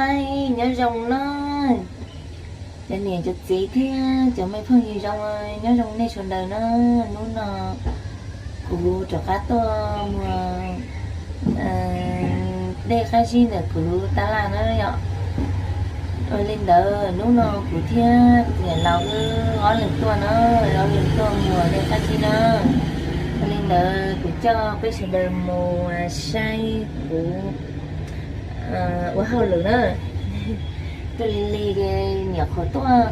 Nyob zoo na, cov niam cov txiv thiab cov me phooj ywg zoo, nyob zoo nej sawv daws na. Hnub no kuv rov qab tuaj muag dej qab zib ntawm kuv tab laj na yom. Ua li ntawd hnub no kuv thiab kuv tus niam laus wb ob leeg tuaj na, ob leeg tuaj muag dej qab zib na. Ua li ntawd kuv coj peb sawv daws mus saib kuv ua hauj lwm na. Tuaj lig lig ces nyuam qhuav tuaj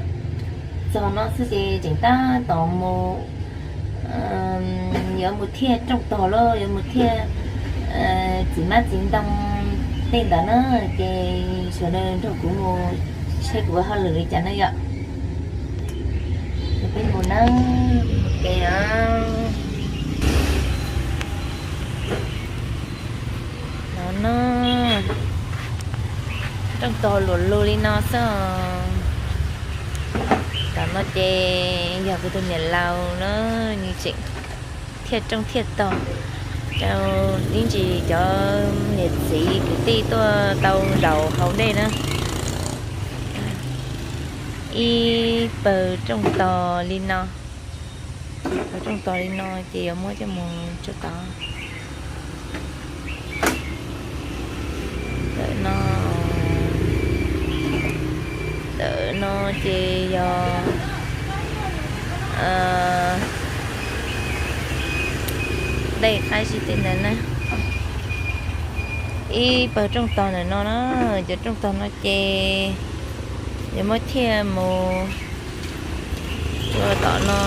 txog no xwb ces tseem tab tom mus, yuav mus thiaj rooj tog los yuav mus thiaj txiv hmab txiv ntoo tej ntawd na. Ces sawv daws nrog kuv mus saib kuv ua hauj lwm li cas na yom. Ces peb mus na, mus ke os. No na, rooj tog luam lug li no xwb. Tam no ces yog kuv tus niam laus na, nws tseem thiaj rooj thiaj tog rau ib ntsis cov niam txiv kwv tij tuaj tau zaum haus dej na. Ib pawg rooj tog li no, pawg rooj tog li no ces yuav muab coj mus tso tod. Ntawm no, ntawm no ces yog dej qab zib tej ntawd na. Ib pawg rooj tog ntawm no na, cov rooj tog no ces yuav muab thiaj mus ua tom no.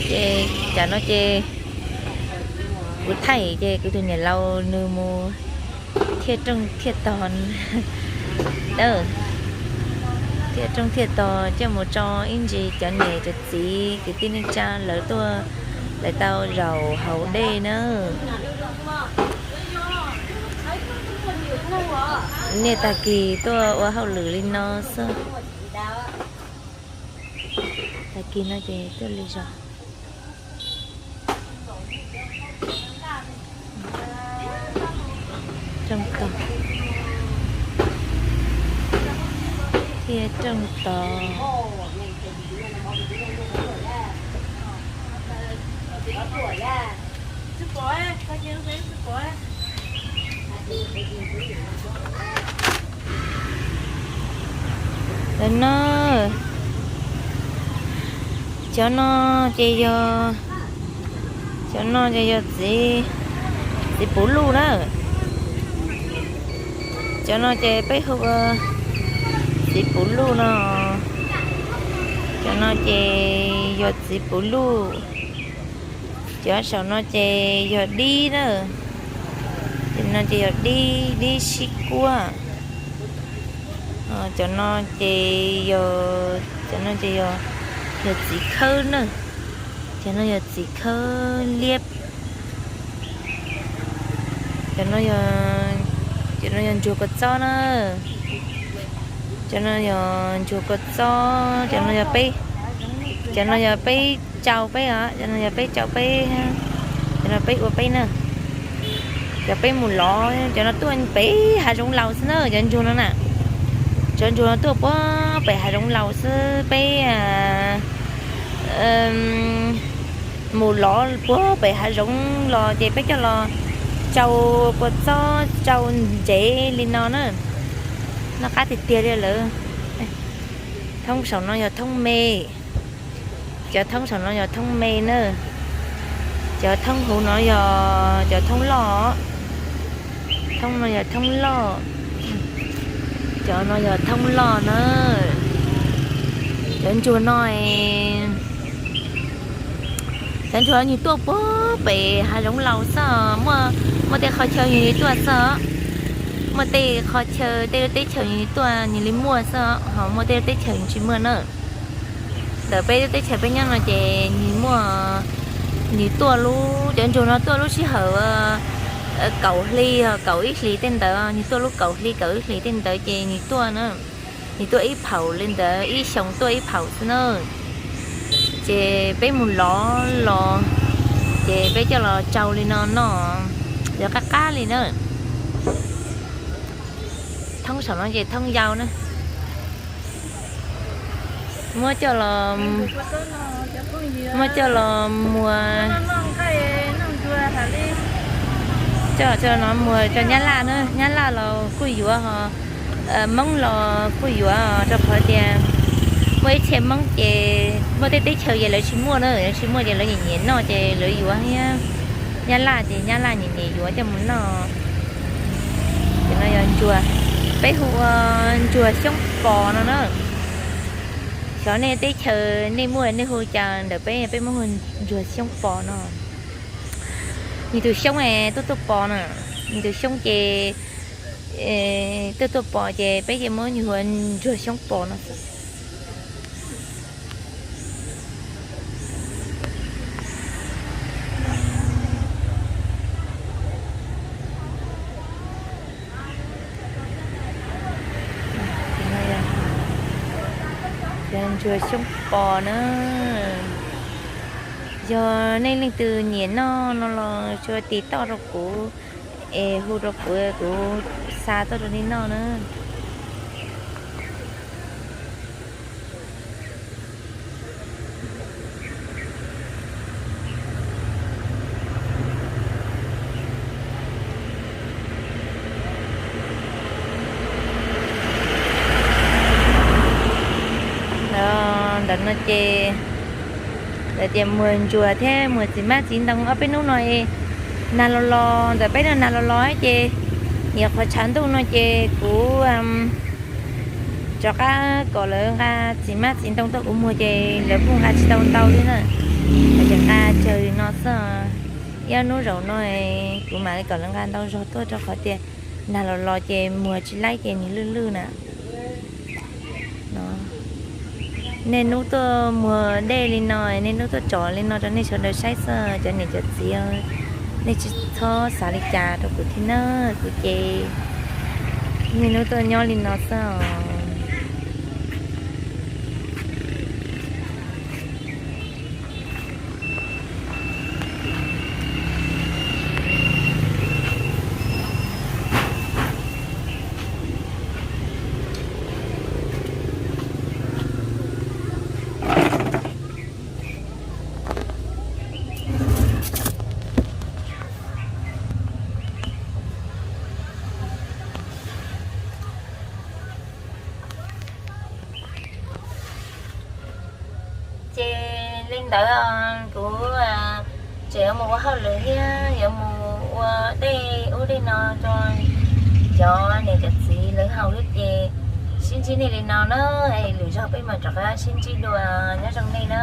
Ces tam no ces kuv thaij ces kuv tus niam laus nws mus thiaj rooj thiaj tog, thiaj rooj thiaj tog coj mus tso ib ntsis cov niam cov txiv kwv tij neej tsa lawv tuaj, lawv tau zaum haus dej na. Niaj tag kis tuaj ua hauj lwm li no xwb. Tag kis no ces tuaj li zog. Rooj tog, thiaj rooj tog. Ntawm no, cov no ces yog, cov no ces yog txiv, txiv puv luj na. Cov no ces peb hu ua txiv puv luj no. Cov no ces yog txiv puv luj. Cov saum no ces yog dib na. Cov no ces yog dib, dib sib kuab. Cov no ces yog, cov no ces yog, yog txiv khawb na. Cov no yog txiv khawb liab. Cov no, cov no yog ntsuag kua txob na. Cov no yog ntsuag kua txob, cov no yog peb, cov no yog peb tsau peb os, cov no yog peb tsau peb, cov no peb ua peb na. Cov peb mus lov, cov no tuaj pem hav zoov laus xwb na, cov ntsuag no na. Cov ntsuag no tuaj puag pem hav zoov laus xwb, peb mus lov puag pem hav zoov los ces peb coj los tsau kua txob tsau ntsev li no na. Noj qab tiag tiag li lawm. Thoob saum no yog thoob me. Cov thoob saum no yog thoob me na. Cov thoob hauv no yog cov thoob loj. Thoob no yog thoob loj. Cov no yog thoob loj na. Cov ntsuag no, cov ntsuag nws tuaj puag pem hav zoov laus xwb, muaj, muaj tej qhov chaw nws li tuaj xwb. Muaj tej qhov chaw tej lub teb chaws nws li tuaj nws li muaj xwb, ho muaj tej lub teb chaws nws tsis muaj na. Ntawm peb lub teb chaws peb nyob no ces nws muaj, nws tuaj lub, cov ntsuag no tuaj lub sij hawm kaum hli, kaum ib hlis tej ntawd, nws tuaj lub kaum hli kaum ib hlis tej ntawd ces nws tuaj na. Nws tuaj ib phaum li ntawd, ib xyoos tuaj ib phaum xwb na. Ces peb mus lov los, ces peb coj los tsau li no noj, yog qab qab li na. Thoob saum no ces thoob yau na. Muab coj los, muab coj los muag, coj, coj no muag rau Nyab Laj na, Nyab Laj los kuj yuav ho, Hmoob los kuj yuav, rau qhov tias muaj ib txhia Hmoob ces muaj tej teb chaws ces lawv tsis muaj na, lawv tsis muaj ces lawv nyiam nyiam noj ces lawv yuav thiab. Nyab Laj ces Nyab Laj nyiam nyiam yuav coj mus noj. Ces no yog ntsuag, peb hu ua ntsuag xyoob pos no na. Xyov nej teb chaws nej muaj nej hu cas, ntawm peb peb muab hu ntsuag xyoob pos no. Nws tus xyoob tuaj tuaj pos na, nws tus xyoob ces tuaj tuaj pos ces peb ces muab hu ua ntsuag xyoob pos no xwb. Ntsuag xyoob pos na. Yog nej leej twg nyiam noj no los tsuas tiv toj rau kuv es hu rau kuv, kuv xa tuaj rau nej noj na. Ntawm no ces lawv tias muag ntsuag thiab muag txiv hmab txiv ntoo ob peb hnub no es nag los los, ntawm peb no nag los los ces nyuam qhuav tshav ntuj no ces kuv rov qab kom lawv nqa txiv hmab txiv ntoo tuaj kuv muag ces lawv kuj nqa tsis tau ntau li na. Lawv ces nqa tsawg li no xwb. Ib hnub zaum no kuv mam li kom lawv nqa ntau zog tuaj rau qhov tias nag los los ces muag tsis laib ces nws lwj lwj na. Nej hnub tuaj muag dej li no, nej hnub tuaj tsom li no rau nej sawv daws saib xwb cov niam cov txiv, nej tsis txhob xav li cas rau kuv thiab na, kuv ces niaj hnub tuaj nyob li no xwb os. Ces li ntawd kuv tseem yuav mus ua hauj lwm thiab yuav mus ua dej ub dej no rau cov niam cov txiv lawv haus thiab ces sib ntsib nej li no na, es lwm zaug peb mam rov qab sib ntsib dua, nyob zoo nej na.